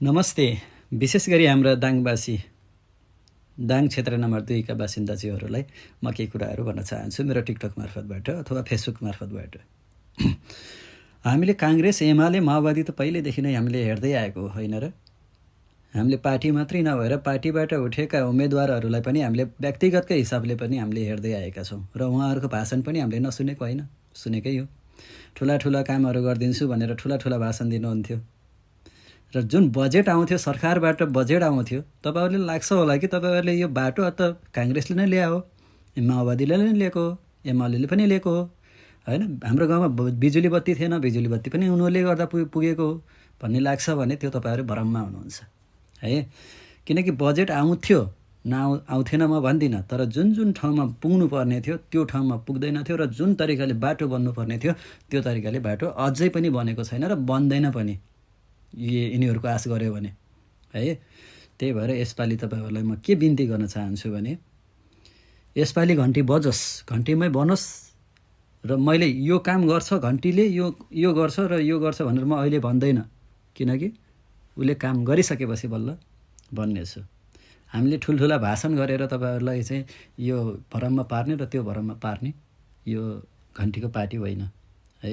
नमस्ते। विशेष गरी हाम्रा दाङवासी दाङ क्षेत्र नम्बर 2 का बासिन्दाजीहरूलाई म केही कुराहरू भन्न चाहन्छु मेरो टिकटक मार्फतबाट अथवा फेसबुक मार्फतबाट। हामीले काङ्ग्रेस एमाले माओवादी त पहिलेदेखि नै हामीले हेर्दै आएको होइन र? हामीले पार्टी मात्रै नभएर पार्टीबाट उठेका उम्मेदवारहरूलाई पनि हामीले व्यक्तिगतकै हिसाबले पनि हामीले हेर्दै आएका छौँ र उहाँहरूको भाषण पनि हामीले नसुनेको होइन, सुनेकै हो। ठुला ठुला कामहरू गरिदिन्छु भनेर ठुला ठुला भाषण दिनुहुन्थ्यो र जुन बजेट आउँथ्यो सरकारबाट बजेट आउँथ्यो तपाईहरुले लाग्छ होला कि तपाईहरुले यो बाटो त कांग्रेसले नै ल्यायो, माओवादीले नै ल्याएको हो, एमालेले पनि ल्याएको हो हैन। हाम्रो गाउँमा बिजुली बत्ती थिएन, बिजुली बत्ती पनि उनीहरूले गर्दा पुगेको हो भन्ने लाग्छ भने त्यो तपाईहरु भ्रममा हुनुहुन्छ है। किनकि बजेट आउँथ्यो आउँथेन म भन्दिन, तर जुन जुन ठाउँमा पुग्नु पर्ने थियो त्यो ठाउँमा पुग्दैन थियो र जुन तरिकाले बाटो बन्नु पर्ने थियो त्यो तरिकाले बाटो अझै पनि बनेको छैन र बन्दैन पनि यिनीहरूको आश गर्यो भने है। त्यही भएर यसपालि तपाईहरुलाई म के बिन्ती गर्न चाहन्छु भने यसपालि घण्टी बजोस्, घण्टीमै बनोस् र मैले यो काम गर्छ घण्टीले यो गर्छ र यो गर्छ भनेर म अहिले भन्दैन, किनकि उले काम गरिसकेपछि बल्ल भन्नेछु। हामीले ठुलठुला भाषण गरेर तपाईहरुलाई चाहिँ यो भरममा पार्ने र त्यो भरममा पार्ने यो घण्टीको पार्टी होइन है।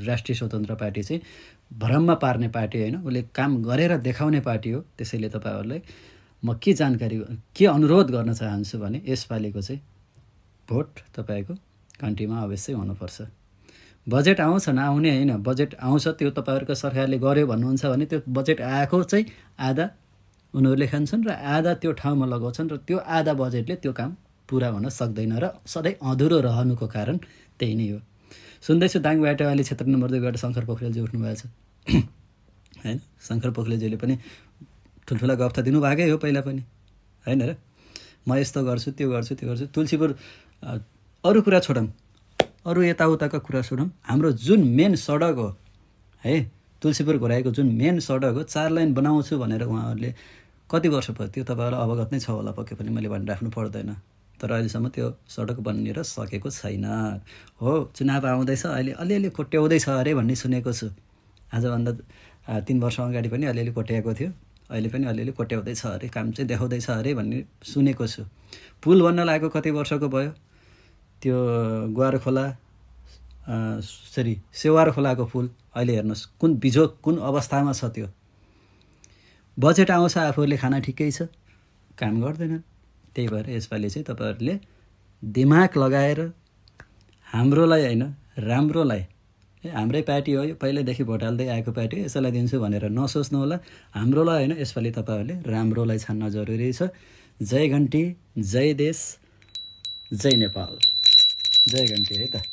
राष्ट्रिय स्वतन्त्र पार्टी चाहिँ भरममा पार्ने पार्टी होइन, उले काम गरेर देखाउने पार्टी हो। त्यसैले तपाईहरुलाई म के जानकारी के अनुरोध गर्न चाहन्छु भने यसपालिको चाहिँ भोट तपाईको घण्टीमा अवश्य हुनुपर्छ। बजेट आउँछ नआउने हैन, बजेट आउँछ त्यो तपाईहरुको सरकारले गर्यो भन्नुहुन्छ भने त्यो बजेट आएको चाहिँ आधा उनीहरुले खान्छन् र आधा त्यो ठाउँमा लगाउँछन् र त्यो आधा बजेटले त्यो काम पूरा हुन सक्दैन र सधैँ अधुरो रहनुको कारण त्यही नै हो। सुन्दैछु दाङबाट अहिले क्षेत्र नम्बर 2 बाट शंकर पोखरेलजी उठ्नु भएको छ हैन। शंकर पोखरेलजीले पनि ठुलठुला गफ त दिनु भएकै हो पहिला पनि हैन र? म यस्तो गर्छु त्यो गर्छु त्यो गर्छु। तुलसीपुर अरु कुरा छोडौं, अरु यताउताका कुरा छोडौं, हाम्रो जुन मेन सडक हो है, तुलसीपुर घोराइको जुन मेन सडक हो 4 लाइन बनाउँछु भनेर उहाँहरूले कति वर्ष भयो त्यो तपाईहरुलाई अवगत नै छ होला, पक्कै पनि मैले भनिराख्नु पर्दैन। तर अहिलेसम्म त्यो सडक बनिएर सकेको छैन हो। चुनाव आउँदैछ, अहिले अलिअलि कोट्याउँदैछ अरे भन्ने सुनेको छु। आजभन्दा 3 वर्ष अगाडि पनि अलिअलि कोट्याएको थियो, अहिले पनि अलिअलि कोट्याउँदैछ अरे, काम चाहिँ देखाउँदैछ अरे भन्ने सुनेको छु। पुल बन्न लागेको कति वर्षको भयो? त्यो ग्वार खोला सेवार खोलाको पुल अहिले हेर्नुस् कुन बिजोग कुन अवस्थामा छ। त्यो बजेट आउँछ आफूहरूले खाना ठिकै छ, काम गर्दैनन्। त्यही भएर यसपालि चाहिँ तपाईहरुले दिमाग लगाएर हाम्रोलाई हैन राम्रोलाई, हाम्रै पार्टी हो यो, पहिलेदेखि भोट हाल्दै आएको पार्टी हो, यसैलाई दिन्छु भनेर नसोच्नु होला। हाम्रोलाई हैन, यसपालि तपाईहरुले राम्रोलाई छान्न जरुरी छ। जय घण्टी, जय देश, जय नेपाल, जय घण्टी है त।